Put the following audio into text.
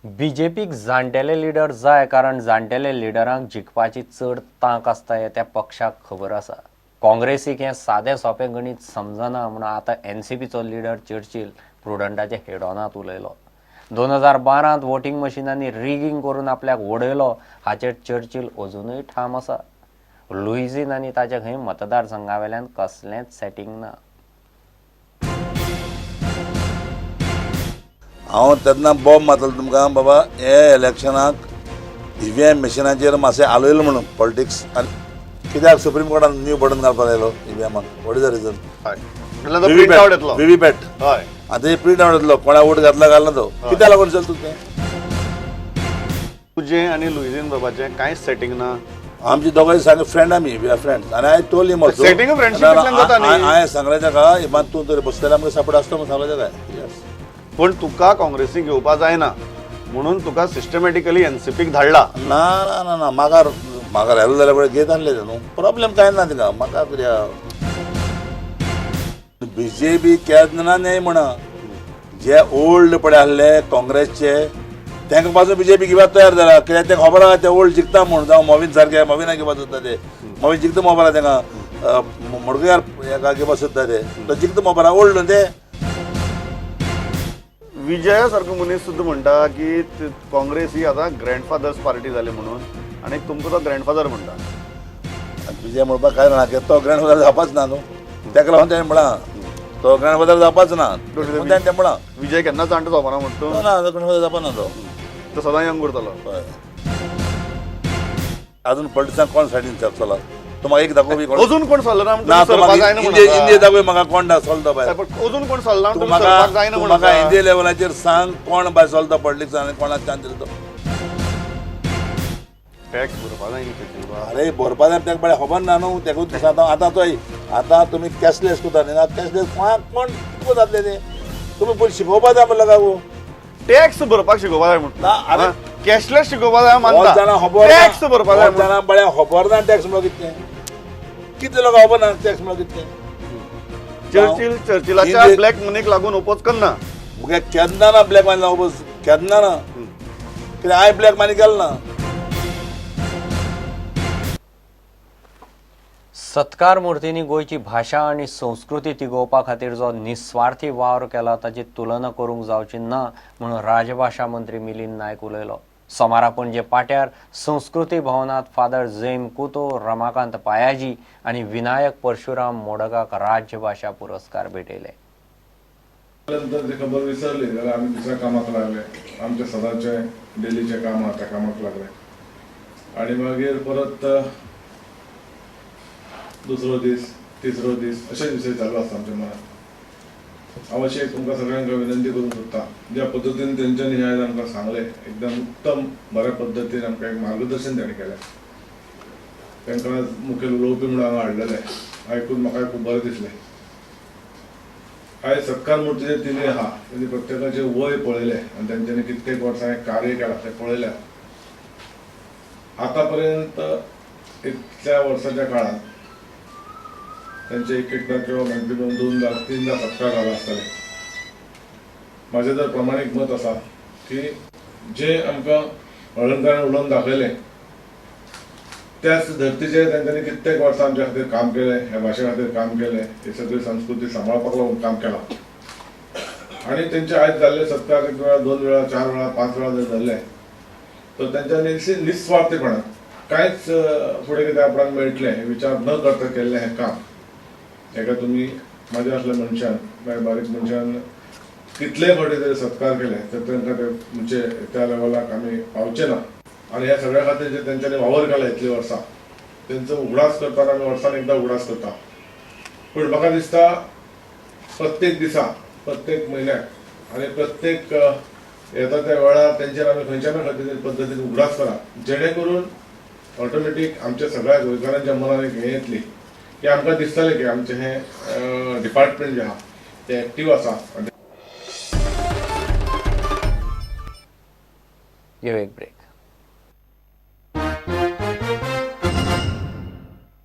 बीजेपीक जाणटेले लिडर जाय, कारण जाणटेले लिडरांक जिखपाची चड तांक आसता हें त्या पक्षाक खबर आसा. काँग्रेसीक हें सादें सोंपें गणीत समजना म्हणून आतां एनसीपीचो लिडर चर्चिल प्रुडंटाच्या हेडोनांत उलयलो. 2012 वोटिंग मशिनांनी रिगींग करून आपल्याक वडयलो हाचेर चर्चिल अजुनूय ठाम आसा. लुईझीन आनी ताच्या खंय मतदारसंघा वेल्यान कसलेंच सेटींग ना. हांव तेन्ना बॉम्ब मारतलो तुमकां बाबा, हे इलेक्शनाक ईव्हीएम मशिनाचेर मातशें हालयलें म्हणून पॉलिटिक्स. आनी कित्याक सुप्रीम कोर्टान न्यू बटन घालपाक लायलो ईव्हीएमाक? What is the reason? हय, म्हणल्यार तो प्रिंट आउट येतलो. व्हीव्हीपॅट. हय. आतां प्रिंट आउट येतलो, कोणा वोट घातला घालना तो कित्याक लागून चलता तें? तुजें आनी लुईझीन बाबाचें कांयच सेटींग ना. आमची दोगांय सांग फ्रेंड आमी, we are friends. आनी हांवें टोल हिम ऑल्सो. Setting friendship इतल्यान जाता न्ही. हांवें सांगलें ताका, इमान तूं तरी बसतले आमकां सपोर्ट आसता म्हणून सांगलें ताका. येस. पण तुका काँग्रेसीक घेवपा जायना म्हणून तुका सिस्टमॅटिकली एनसीपीक धाडला. ना ना ना ना, मागार मागार आयलो जाल्यार पळय घेत आहले न्हू, प्रॉब्लेम कांय ना तिका. म्हाका कित्याक बीजेपी केन्ना न्हय म्हणा, जे ओल्ड पळय आहले काँग्रेसचे तांकां पासून बीजेपी घेवपाक तयार जाला. कित्याक तें खबर आहा ते ओल्ड जिखता म्हूण. जावं मोवीन सारके मोविना घेवपाक सोदता ते, मोवीन जिखता मोबायल तांकां, मडकयकार हेका घेवपाक सोदता ते, तो जिखता मोबायल ओल्ड न्हू ते. विजया सारको मनीस सुद्दां म्हणटा की काँग्रेस ही आतां ग्रँडफादर्स पार्टी जाली म्हणून, आनी तुमकां तो ग्रँडफादर म्हणटा. आनी विजय म्हणपाक कांय ना, कित्याक तो ग्रँडफादर जावपाच ना न्हू, ताका लागून तेणें म्हळां तो ग्रँडफादर जावपाच ना म्हणून तेणें तें म्हळां. विजय केन्ना जाणटो जावपाना म्हणटा तूं? ना, तो ग्रँडफादर जावपा ना तो. तो सदां यंग उरतलो. हय. अजून पॉलिटिक्सान कोण सायडीन चला तूं म्हाका एक दाखोवपी कोण? अजून कोण सरलो ना ना. म्हणटा तूं सरपाक म्हाका जायना इंडिये म्हणून. इंडिये दाखय म्हाका कोण चलता भायर. पण अजून कोण सरला तूं म्हणटा म्हाका सरपाक जायना तूं म्हणून. म्हाका इंडिये लेवलाचेर सांग कोण भायर चलता पॉलिटिक्सान आनी कोणाक चान्स दिलो तो. टॅक्स भरपा जाय न्ही चर्चिल बाब. अरे भरपा जाय ताका बरें खबर ना न्हू तेकूच आतां आतां चोय आतां तुमी कॅशलेस करता न्ही, कॅशलेस कोणाक कोण कितें जातलें तें तुमी पयलीं शिकोवपा जाय म्हणल्यार काकू. टॅक्स भरपाक शिकोवपा जाय म्हणटा. ना, अरे कॅशलेस शिकोवपा जाय मानता. जाणां खबर टॅक्स भरपा जाय. जाणां बळ्या खबर ना टॅक्स म्हणल्यार कितें, कितले लोक खबर ना टॅक्स म्हणल्यार कितें. चर्चिल चर्चिलाच्या ब्लॅक मनीक लागून ओपोज करना. मुगे केन्ना ना ब्लॅक मनी लावप केन्ना ना, कित्याक हांवें ब्लॅक मनी केलें ना. सत्कार मूर्तींनी गोंयची भाशा आनी संस्कृती तिगोवपा खातीर जो निस्वार्थी वावर केला ताची तुलना करूंक जावची ना म्हणून राजभाशा मंत्री मिलिंद नायक उलयलो. सोमारा पणजे पाट्यार संस्कृती भवनांत फादर जैम कुतो, रमाकांत पायाजी आनी विनायक परशुराम मोडकाक राज्यभाशा पुरस्कार भेटयले. नंतर ती खबर विसरली जाल्यार आमी दुसऱ्या कामाक लागले, आमचे सदांचे डेलीचे काम आहा त्या कामाक लागले आनी मागीर परत दुसरो दीस तिसरो दीस अशे विशय चालू आसता आमच्या मनात. हांव अशें तुमकां सगळ्यांक विनंती करूंक सोदता, ज्या पद्दतीन तेंच्यांनी हें आयज आमकां सांगलें एकदम उत्तम बऱ्या पद्दतीन आमकां एक मार्गदर्शन ताणें केलें. तांकां मुखेल उलोवपी म्हणून हांगा हाडलेलें आयकून म्हाका खूब बरें दिसलें. आयज सत्कार मूर्तीचे तिनूय आहा तेणी प्रत्येकाचें वय पळयलें आनी तेंच्यांनी कित्येक वर्सां हें कार्य केलां तें पळयलें. आतां पर्यंत इतल्या वर्साच्या काळांत त्यांचे एक एकदा किंवा मॅक्झिमम दोनदा तीनदा सत्कार जाला आसतले. म्हाजें तर प्रमाणीक मत आसा की जे आमकां हळदणकारान उलोवन दाखयलें त्याच धर्तीचेर तेंच्यांनी कित्येक वर्सां आमच्या खातीर काम केलें, ह्या भाशे खातीर काम केलें, ही सगळी संस्कृती सांबाळपाक लागून काम केलां. आनी तेंचे आयज जाल्ले सत्कार एक वेळा दोन वेळा चार वेळा पांच वेळा जर जाल्ले तर तेंच्यांनी निस्वार्थीपणान कांयच फुडें कितें आपणाक मेळटलें हें विचार न करता केल्लें हें काम. हेका तुमी म्हाज्या असल्या मनशान बारीक मनशान कितलेय फावटी जरी सत्कार केले तर तांकां ते म्हणजे त्या लेवलाक आमी पावचे ना. आनी ह्या सगळ्या खातीर जे तेंच्यांनी वावर केला इतलीं वर्सां तेंचो उगडास करतना आमी वर्सान एकदां उगडास करता, पूण म्हाका दिसता प्रत्येक दिसा प्रत्येक म्हयन्याक आनी प्रत्येक येता त्या वेळार तेंचेर आमी खंयच्या ना खंयच्या पद्दतीन उगडास करा, जेणे करून ऑटोमॅटीक आमच्या सगळ्या गोंयकारांच्या मनान एक हें येतली की आमकां दिसतलें की आमचें हें डिपार्टमेंट जें आहा तें एक्टीव आसा. घेवया एक ब्रेक.